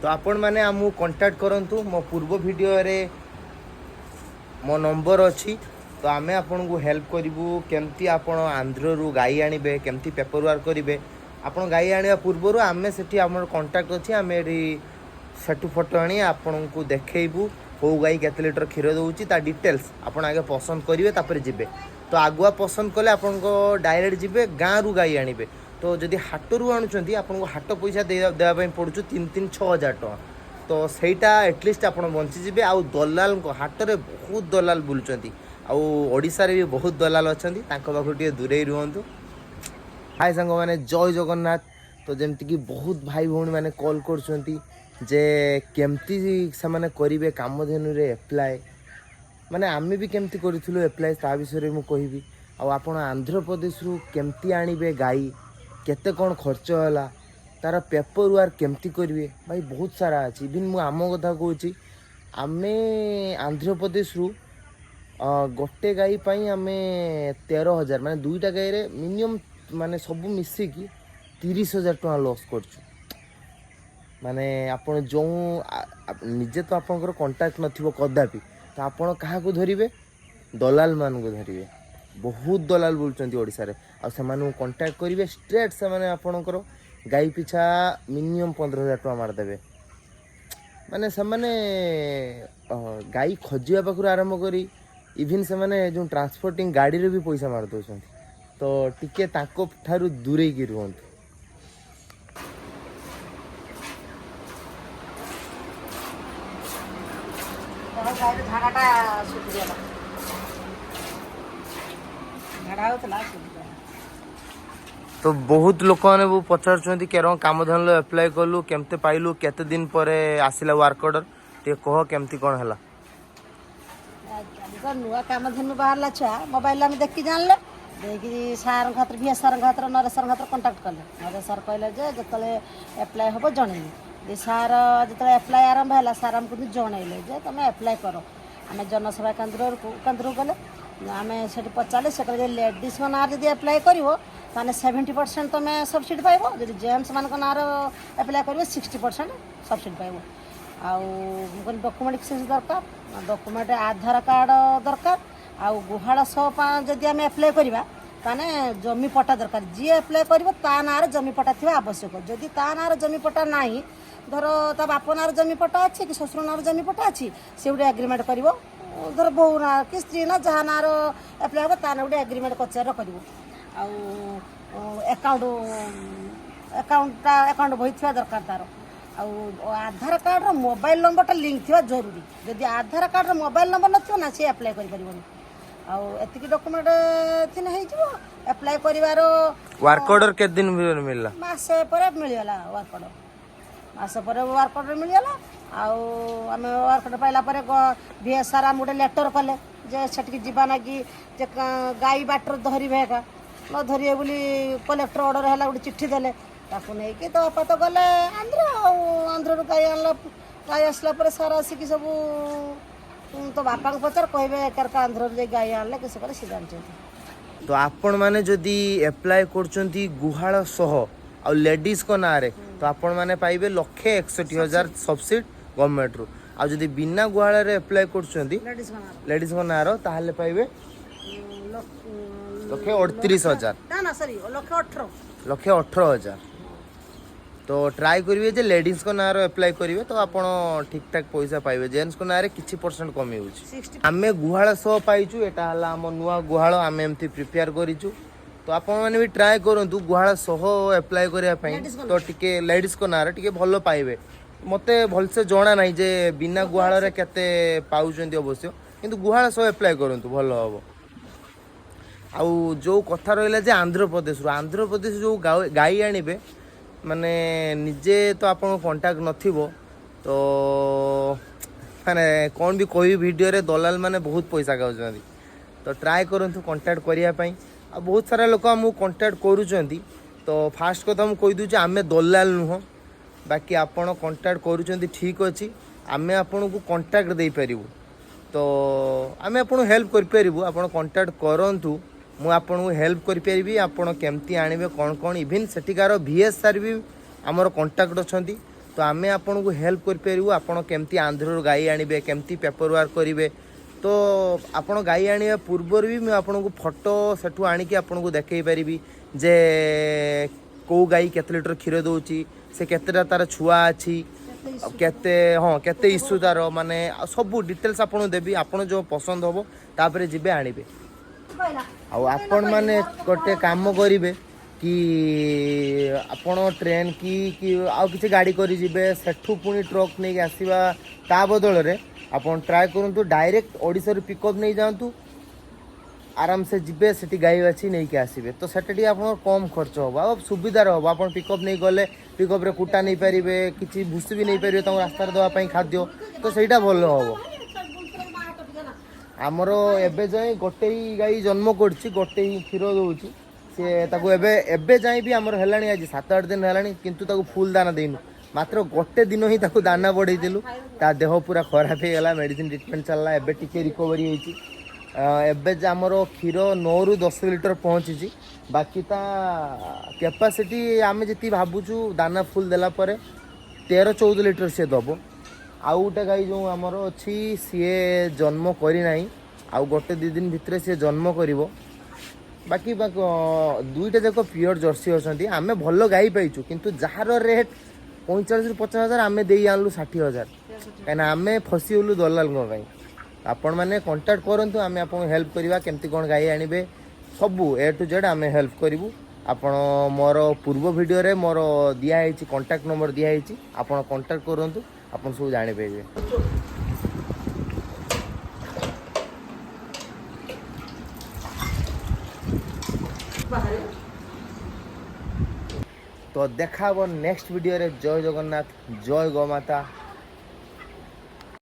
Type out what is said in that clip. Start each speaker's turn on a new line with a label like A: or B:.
A: ତ ଆପଣମାନେ ଆମକୁ କଣ୍ଟାକ୍ଟ କରନ୍ତୁ। ମୋ ପୂର୍ବ ଭିଡ଼ିଓରେ ମୋ ନମ୍ବର ଅଛି। ତ ଆମେ ଆପଣଙ୍କୁ ହେଲ୍ପ କରିବୁ, କେମିତି ଆପଣ ଆନ୍ଧ୍ରରୁ ଗାଈ ଆଣିବେ, କେମିତି ପେପର ୱାର୍କ କରିବେ। ଆପଣ ଗାଈ ଆଣିବା ପୂର୍ବରୁ ଆମେ ସେଠି ଆମର କଣ୍ଟାକ୍ଟ ଅଛି। ଆମେ ଏଠି ସେଠୁ ଫଟୋ ଆଣି ଆପଣଙ୍କୁ ଦେଖେଇବୁ, କେଉଁ ଗାଈ କେତେ ଲିଟର କ୍ଷୀର ଦେଉଛି, ତା ଡିଟେଲ୍ସ। ଆପଣ ଆଗେ ପସନ୍ଦ କରିବେ, ତାପରେ ଯିବେ। ତ ଆଗୁଆ ପସନ୍ଦ କଲେ ଆପଣଙ୍କ ଡାଇରେକ୍ଟ ଯିବେ, ଗାଁରୁ ଗାଈ ଆଣିବେ। ତ ଯଦି ହାଟରୁ ଆଣୁଛନ୍ତି, ଆପଣଙ୍କୁ ହାଟ ପଇସା ଦେବା ପାଇଁ ପଡ଼ୁଛି 3 3 6 ହଜାର ଟଙ୍କା। ତ ସେଇଟା ଆଟଲିଷ୍ଟ ଆପଣ ବଞ୍ଚିଯିବେ। ଆଉ ଦଲାଲଙ୍କ, ହାଟରେ ବହୁତ ଦଲାଲ ବୁଲୁଛନ୍ତି, ଆଉ ଓଡ଼ିଶାରେ ବି ବହୁତ ଦଲାଲ ଅଛନ୍ତି, ତାଙ୍କ ପାଖରୁ ଟିକେ ଦୂରେଇ ରୁହନ୍ତୁ। ହାଇ ସାଙ୍ଗମାନେ, ଜୟ ଜଗନ୍ନାଥ। ତ ଯେମିତିକି ବହୁତ ଭାଇ ଭଉଣୀମାନେ କଲ୍ କରୁଛନ୍ତି ଯେ କେମିତି ସେମାନେ କରିବେ କାମଧେନୁରେ ଆପ୍ଲାଏ, ମାନେ ଆମେ ବି କେମିତି କରିଥିଲୁ ଆପ୍ଲାଏ, ତା ବିଷୟରେ ମୁଁ କହିବି। ଆଉ ଆପଣ ଆନ୍ଧ୍ରପ୍ରଦେଶରୁ କେମିତି ଆଣିବେ ଗାଈ, କେତେ କ'ଣ ଖର୍ଚ୍ଚ ହେଲା, ତାର ପେପର ୱାର୍କ କେମିତି କରିବେ, ଭାଇ ବହୁତ ସାରା ଅଛି। ଇଭିନ୍ ମୁଁ ଆମ କଥା କହୁଛି, ଆମେ ଆନ୍ଧ୍ରପ୍ରଦେଶରୁ ଗୋଟେ ଗାଈ ପାଇଁ ଆମେ 13,000, ମାନେ ଦୁଇଟା ଗାଈରେ ମିନିମମ୍, ମାନେ ସବୁ ମିଶିକି 30,000 ଟଙ୍କା ଲସ୍ କରିଛୁ। ମାନେ ଆପଣ ଯେଉଁ ନିଜେ ତ ଆପଣଙ୍କର କଣ୍ଟାକ୍ଟ ନଥିବ କଦାପି, ତ ଆପଣ କାହାକୁ ଧରିବେ? ଦଲାଲମାନଙ୍କୁ ଧରିବେ। ବହୁତ ଦଲାଲ ବୁଲୁଛନ୍ତି ଓଡ଼ିଶାରେ। ଆଉ ସେମାନଙ୍କୁ କଣ୍ଟାକ୍ଟ କରିବେ ଷ୍ଟ୍ରେଟ୍, ସେମାନେ ଆପଣଙ୍କର ଗାଈ ପିଛା ମିନିମମ୍ 15,000 ଟଙ୍କା ମାରିଦେବେ। ମାନେ ସେମାନେ ଗାଈ ଖୋଜିବା ପାଖରୁ ଆରମ୍ଭ କରି ଇଭିନ୍ ସେମାନେ ଯେଉଁ ଟ୍ରାନ୍ସପୋର୍ଟିଂ ଗାଡ଼ିରେ ବି ପଇସା ମାରି ଦେଉଛନ୍ତି। ତ ଟିକେ ତାଙ୍କ ଠାରୁ ଦୂରେଇକି ରୁହନ୍ତୁ।
B: ଗାଈର ଝାଡ଼ାଟା ଶୁଖିଗଲା। ଝାଡ଼ା ହଉଥିଲା, ଶୁଖିଗଲା।
A: ତ ବହୁତ ଲୋକମାନେ ବି ପଚାରୁଛନ୍ତି, କେରଂ କାମଧେନୁ ଆପ୍ଲାଏ କଲୁ, କେମିତି ପାଇଲୁ, କେତେ ଦିନ ପରେ ଆସିଲା ୱାର୍କ ଅର୍ଡ଼ର, ଟିକେ କହ କେମିତି କ'ଣ ହେଲା।
B: ଆଜି ତ ନୂଆ କାମଧେନୁ ବାହାରିଲା, ଛୁଆ ମୋବାଇଲରେ ଆମେ ଦେଖିକି ଜାଣିଲେ। ଦେଇକି ସାର୍ଙ୍କ ହାତରେ, ଭିଏସ୍ ସାର୍ଙ୍କ ହାତରେ, ନରେଶ ସାର୍ଙ୍କ ହାତରେ କଣ୍ଟାକ୍ଟ କଲେ। ନରେଶ ସାର୍ କହିଲେ ଯେ ଯେତେବେଳେ ଆପ୍ଲାଏ ହେବ ଜଣେଇବି। ଯେ ସାର୍ ଯେତେବେଳେ ଆପ୍ଲାଏ ଆରମ୍ଭ ହେଲା, ସାର୍ ଆମକୁ ଜଣେଇଲେ ଯେ ତୁମେ ଆପ୍ଲାଏ କର। ଆମେ ଜନସେବା କେନ୍ଦ୍ରକୁ ଗଲେ, ଆମେ ସେଠି ପଚାରିଲେ। ସେ କହିଲେ ଯେ ଲେଡ଼ିଜ୍ଙ୍କ ନାଁରେ ଯଦି ଆପ୍ଲାଏ କରିବ, ତାହେଲେ 70% ତୁମେ ସବସିଡ଼ି ପାଇବ। ଯଦି ଜେଣ୍ଟସ୍ମାନଙ୍କ ନାଁରେ ଆପ୍ଲାଏ କରିବ, 60% ସବସିଡ଼ି ପାଇବ। ଆଉ ମୁଁ କହିଲି, ଡକୁମେଣ୍ଟ କିଛି ଦରକାର? ଡକୁମେଣ୍ଟ ଆଧାର କାର୍ଡ଼ ଦରକାର। ଆଉ ଗୁହାଳ ସହ ଯଦି ଆମେ ଆପ୍ଲାଏ କରିବା, ତାହେଲେ ଜମି ପଟ୍ଟା ଦରକାର। ଯିଏ ଆପ୍ଲାଏ କରିବ, ତା ନାଁରେ ଜମି ପଟ୍ଟା ଥିବା ଆବଶ୍ୟକ। ଯଦି ତା ନାଁରେ ଜମି ପଟ୍ଟା ନାହିଁ, ଧର ତା ବାପ ନାଁରେ ଜମି ପଟ୍ଟା ଅଛି କି ଶ୍ୱଶୁର ନାଁରେ ଜମି ପଟ୍ଟା ଅଛି, ସେ ଗୋଟେ ଏଗ୍ରିମେଣ୍ଟ କରିବ। ଧର ବୋହୂ ନାଁ କି ସ୍ତ୍ରୀ ନାଁ, ଯାହା ନାଁର ଆପ୍ଲାଏ ହେବ, ତା ନାଁ ଗୋଟେ ଏଗ୍ରିମେଣ୍ଟ କଚେରୀର କରିବ। ଆଉ ଆକାଉଣ୍ଟ ବହି ଥିବା ଦରକାର ତାର। ଆଉ ଆଧାର କାର୍ଡ଼ର ମୋବାଇଲ ନମ୍ବରଟା ଲିଙ୍କ ଥିବା ଜରୁରୀ। ଯଦି ଆଧାର କାର୍ଡ଼ର ମୋବାଇଲ ନମ୍ବର ନଥିବ ନା, ସେ ଆପ୍ଲାଏ କରିପାରିବନି। ଆଉ ଏତିକି ଡକୁମେଣ୍ଟ ଥିଲେ ହେଇଯିବ ଆପ୍ଲାଏ କରିବାର।
A: ୱାର୍କ ଅର୍ଡ଼ର କେତେ ଦିନ ଭିତରେ ମିଳିଲା?
B: ମାସେ ପରେ ମିଳିଗଲା ୱାର୍କ ଅର୍ଡ଼ର। ମାସେ ପରେ ୱାର୍କ ଅର୍ଡ଼ର ମିଳିଗଲା। ଆଉ ଆମେ ୱାର୍କ ଅର୍ଡ଼ର ପାଇଲା ପରେ ଭିଏସ୍ ସାର୍ ଆମକୁ ଗୋଟେ ଲେଟର୍ କଲେ ଯେ ସେଠିକି ଯିବା ନାଗି, ଯେ ଗାଈ ବାଟରେ ଧରିବେ ଏକା ନ ଧରିବେ ବୋଲି କଲେକ୍ଟର ଅର୍ଡ଼ର ହେଲା, ଗୋଟେ ଚିଠି ଦେଲେ। ତାକୁ ନେଇକି ତ ବାପା ତ ଗଲେ ଆନ୍ଧ୍ର। ଆଉ ଆନ୍ଧ୍ରରୁ ଗାଈ ଆଣିଲା। ଗାଈ ଆସିଲା ପରେ ସାର୍ ଆସିକି ସବୁ ତ ବାପାଙ୍କୁ ପଚାର, କହିବେ ଏକାରକା ଆନ୍ଧ୍ରରୁ ଯାଇ ଗାଈ ଆଣିଲେ, କିସ କଲେ ସେ ଜାଣିଛନ୍ତି।
A: ତ ଆପଣମାନେ ଯଦି ଆପ୍ଲାଏ କରୁଛନ୍ତି ଗୁହାଳ ସହ ଆଉ ଲେଡ଼ିଜ୍ଙ୍କ ନାଁରେ, ତ ଆପଣମାନେ ପାଇବେ 1,61,000 ସବସିଡ୍ ଗଭର୍ଣ୍ଣମେଣ୍ଟରୁ। ଆଉ ଯଦି ବିନା ଗୁହାଳରେ ଆପ୍ଲାଏ କରୁଛନ୍ତି
B: ଲେଡ଼ିଜ୍ଙ୍କ ନାଁରେ,
A: ଲେଡ଼ିଜ୍ଙ୍କ ନାଁର, ତାହେଲେ ପାଇବେ 1,38,000।
B: ନା ନା, ସରି, 1,18,000।
A: 1,18,000। ତ ଟ୍ରାଏ କରିବେ ଯେ ଲେଡ଼ିଜ୍ଙ୍କ ନାଁର ଆପ୍ଲାଏ କରିବେ, ତ ଆପଣ ଠିକ୍ ଠାକ୍ ପଇସା ପାଇବେ। ଜେଣ୍ଟସ୍ଙ୍କ ନାଁରେ କିଛି ପରସେଣ୍ଟ କମି ହେଉଛି।
B: 60।
A: ଆମେ ଗୁହାଳ ସହ ପାଇଛୁ। ଏଇଟା ହେଲା ଆମ ନୂଆ ଗୁହାଳ, ଆମେ ଏମିତି ପ୍ରିପେୟାର କରିଛୁ। ତ ଆପଣମାନେ ବି ଟ୍ରାଏ କରନ୍ତୁ ଗୁହାଳ ସହ ଆପ୍ଲାଏ କରିବା ପାଇଁ। ତ ଟିକେ ଲେଡ଼ିଜ୍ଙ୍କ ନାଁରେ ଟିକେ ଭଲ ପାଇବେ। ମୋତେ ଭଲସେ ଜଣା ନାହିଁ ଯେ ବିନା ଗୁହାଳରେ କେତେ ପାଉଛନ୍ତି ଅବଶ୍ୟ, କିନ୍ତୁ ଗୁହାଳ ସହ ଆପ୍ଲାଏ କରନ୍ତୁ, ଭଲ ହେବ। ଆଉ ଯେଉଁ କଥା ରହିଲା ଯେ ଆନ୍ଧ୍ରପ୍ରଦେଶରୁ, ଆନ୍ଧ୍ରପ୍ରଦେଶ ଯେଉଁ ଗାଈ ଆଣିବେ, ମାନେ ନିଜେ ତ ଆପଣଙ୍କ କଣ୍ଟାକ୍ଟ ନଥିବ, ତ ମାନେ କ'ଣ ବି କହିବି ଭିଡ଼ିଓରେ, ଦଲାଲ ମାନେ ବହୁତ ପଇସା ଖାଉଛନ୍ତି। ତ ଟ୍ରାଏ କରନ୍ତୁ କଣ୍ଟାକ୍ଟ କରିବା ପାଇଁ। ଆଉ ବହୁତ ସାରା ଲୋକ ଆମକୁ କଣ୍ଟାକ୍ଟ କରୁଛନ୍ତି। ତ ଫାଷ୍ଟ କଥା ମୁଁ କହିଦେଉଛି, ଆମେ ଦଲାଲ ନୁହଁ। ବାକି ଆପଣ କଣ୍ଟାକ୍ଟ କରୁଛନ୍ତି, ଠିକ୍ ଅଛି, ଆମେ ଆପଣଙ୍କୁ କଣ୍ଟାକ୍ଟ ଦେଇପାରିବୁ। ତ ଆମେ ଆପଣଙ୍କୁ ହେଲ୍ପ କରିପାରିବୁ। ଆପଣ କଣ୍ଟାକ୍ଟ କରନ୍ତୁ, ମୁଁ ଆପଣଙ୍କୁ ହେଲ୍ପ କରିପାରିବି, ଆପଣ କେମିତି ଆଣିବେ, କ'ଣ କ'ଣ। ଇଭିନ୍ ସେଠିକାର ଭିଏସ୍ ସାର୍ ବି ଆମର କଣ୍ଟାକ୍ଟ ଅଛନ୍ତି। ତ ଆମେ ଆପଣଙ୍କୁ ହେଲ୍ପ କରିପାରିବୁ, ଆପଣ କେମିତି ଆନ୍ଧ୍ରରୁ ଗାଈ ଆଣିବେ, କେମିତି ପେପର ୱାର୍କ କରିବେ। ତ ଆପଣ ଗାଈ ଆଣିବା ପୂର୍ବରୁ ବି ମୁଁ ଆପଣଙ୍କୁ ଫଟୋ ସେଠୁ ଆଣିକି ଆପଣଙ୍କୁ ଦେଖେଇ ପାରିବି ଯେ କେଉଁ ଗାଈ କେତେ ଲିଟର କ୍ଷୀର ଦେଉଛି, ସେ କେତେଟା ତାର ଛୁଆ ଅଛି, ଆଉ କେତେ, ହଁ, କେତେ ଇସ୍ୟୁ ତାର, ମାନେ ଆଉ ସବୁ ଡିଟେଲ୍ସ ଆପଣଙ୍କୁ ଦେବି। ଆପଣ ଯେଉଁ ପସନ୍ଦ ହେବ, ତାପରେ ଯିବେ ଆଣିବେ। ଆଉ ଆପଣମାନେ ଗୋଟେ କାମ କରିବେ କି ଆପଣ ଟ୍ରେନ୍ କି ଆଉ କିଛି ଗାଡ଼ି କରି ଯିବେ, ସେଠୁ ପୁଣି ଟ୍ରକ୍ ନେଇକି ଆସିବା, ତା ବଦଳରେ ଆପଣ ଟ୍ରାଏ କରନ୍ତୁ ଡାଇରେକ୍ଟ ଓଡ଼ିଶାରୁ ପିକଅପ୍ ନେଇଯାଆନ୍ତୁ। ଆରାମସେ ଯିବେ, ସେଠି ଗାଈ ବାଛି ନେଇକି ଆସିବେ। ତ ସେଟା ଟିକେ ଆପଣଙ୍କର କମ୍ ଖର୍ଚ୍ଚ ହେବ ଆଉ ସୁବିଧାରେ ହେବ। ଆପଣ ପିକଅପ୍ ନେଇ ଗଲେ ପିକଅପ୍ରେ କୁଟା ନେଇପାରିବେ, କିଛି ଭୁସି ବି ନେଇପାରିବେ ତାଙ୍କୁ ରାସ୍ତାରେ ଦେବା ପାଇଁ ଖାଦ୍ୟ। ତ ସେଇଟା ଭଲ ହେବ। ଆମର ଏବେ ଯାଏଁ ଗୋଟେ ହିଁ ଗାଈ ଜନ୍ମ କରିଛି, ଗୋଟେ ହିଁ କ୍ଷୀର ଦେଉଛି ସିଏ। ତାକୁ ଏବେ ଏବେ ଯାଏଁ ବି ଆମର ହେଲାଣି, ଆଜି 7-8 ଦିନ ହେଲାଣି, କିନ୍ତୁ ତାକୁ ଫୁଲ୍ ଦାନା ଦେଇନୁ। ମାତ୍ର ଗୋଟେ ଦିନ ହିଁ ତାକୁ ଦାନା ବଢ଼େଇଥିଲୁ। ତା ଦେହ ପୁରା ଖରାପ ହେଇଗଲା, ମେଡ଼ିସିନ ଟ୍ରିଟମେଣ୍ଟ ଚାଲିଲା, ଏବେ ଟିକେ ରିକଭରି ହେଇଛି। ଏବେ ଯେ ଆମର କ୍ଷୀର 9ରୁ 10 ଲିଟର ପହଞ୍ଚିଛି। ବାକି ତା କ୍ୟାପାସିଟି ଆମେ ଯେତିକି ଭାବୁଛୁ, ଦାନା ଫୁଲ୍ ଦେଲା ପରେ 13-14 ଲିଟର ସିଏ ଦେବ। ଆଉ ଗୋଟେ ଗାଈ ଯେଉଁ ଆମର ଅଛି, ସିଏ ଜନ୍ମ କରିନାହିଁ। ଆଉ ଗୋଟେ ଦୁଇ ଦିନ ଭିତରେ ସିଏ ଜନ୍ମ କରିବ। ବାକି ବାକି ଦୁଇଟା ଯାକ ପିଓର ଜର୍ସି ଅଛନ୍ତି। ଆମେ ଭଲ ଗାଈ ପାଇଛୁ, କିନ୍ତୁ ଯାହାର ରେଟ୍ 45ରୁ 50 ହଜାର, ଆମେ ଦେଇ ଆଣିଲୁ 60 ହଜାର, କାହିଁକିନା ଆମେ ଫସିଗଲୁ ଦଲାଲଙ୍କ ପାଇଁ। ଆପଣମାନେ କଣ୍ଟାକ୍ଟ କରନ୍ତୁ, ଆମେ ଆପଣଙ୍କୁ ହେଲ୍ପ କରିବା। କେମିତି କ'ଣ ଗାଈ ଆଣିବେ, ସବୁ ଏ ଟୁ ଜେଡ଼୍ ଆମେ ହେଲ୍ପ କରିବୁ। ଆପଣ ମୋର ପୂର୍ବ ଭିଡ଼ିଓରେ ମୋର ଦିଆହେଇଛି, କଣ୍ଟାକ୍ଟ ନମ୍ବର ଦିଆହେଇଛି, ଆପଣ କଣ୍ଟାକ୍ଟ କରନ୍ତୁ, ଆପଣ ସବୁ ଜାଣିପାରିବେ।
B: ବାହାରେ।
A: ତ ଦେଖା ହେବ ନେକ୍ସଟ ଭିଡ଼ିଓରେ। ଜୟ ଜଗନ୍ନାଥ, ଜୟ ଗୋମାତା।